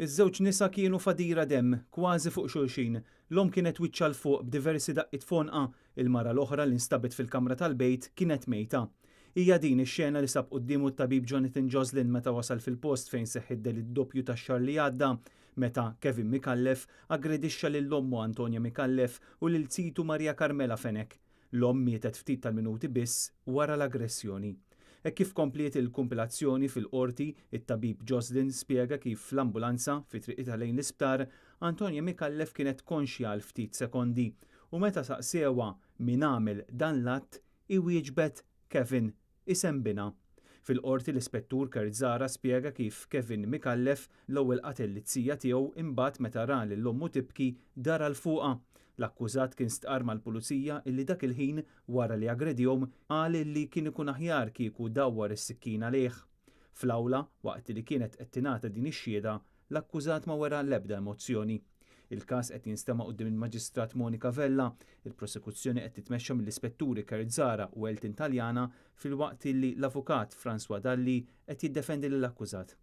Iż-żewġ nisa kienu f'għadira demm, kważi fuq xulxin. L-omm kienet wiċċha 'l fuq b'diversi daqqiet f'għonqha, il-mara l-oħra li nstabet fil-kamra tal-bejt kienet mejta. Hija din ix-xena li sab quddiemu t-tabib Jonathan Joslin meta wasal fil-post fejn seħħ id-delitt doppju tax-xahar li għadda, meta Kevin Micallef aggredixxa lil ommu Antonia Micallef u lil zitu Maria Carmela Fenech. L-omm mietet ftit tal-minuti biss wara l-aggressjoni. Hekk kif kompliet il-kumpilazzjoni fil-Qorti, it-tabib Joslin spjega kif fl-ambulanza, fi triqitha lejn l-isptar, Antonia Micallef kienet konxja għal ftit sekondi u meta saqsewha min għamel dan l-att, hi wieġbet Kevin, isem binha. Fil-Qorti l-Ispettur Kurt Zahra spjega kif Kevin Micallef l-ewwel qatel lit-tija tiegħu imbagħad meta ra lil ommu tibki dar għal fuqha. L-akkużat kien stqarr mal-Pulizija illi dak il-ħin wara li aggredihom qal illi kien ikun aħjar kieku dawwar is-sikkina lejh. Fl-awla, waqt li kienet qed tingħata din ix-xhieda, l-akkużat ma wera l-ebda emozzjoni. Il-każ qed jinstema' quddiem il-Maġistrat Monica Vella. Il-prosekuzzjoni qed titmexxa mill-Ispetturi Kurt Zahra u Elton Taliana filwaqt illi l-Avukat Francois Dalli qed jiddefendi lill-akkużat.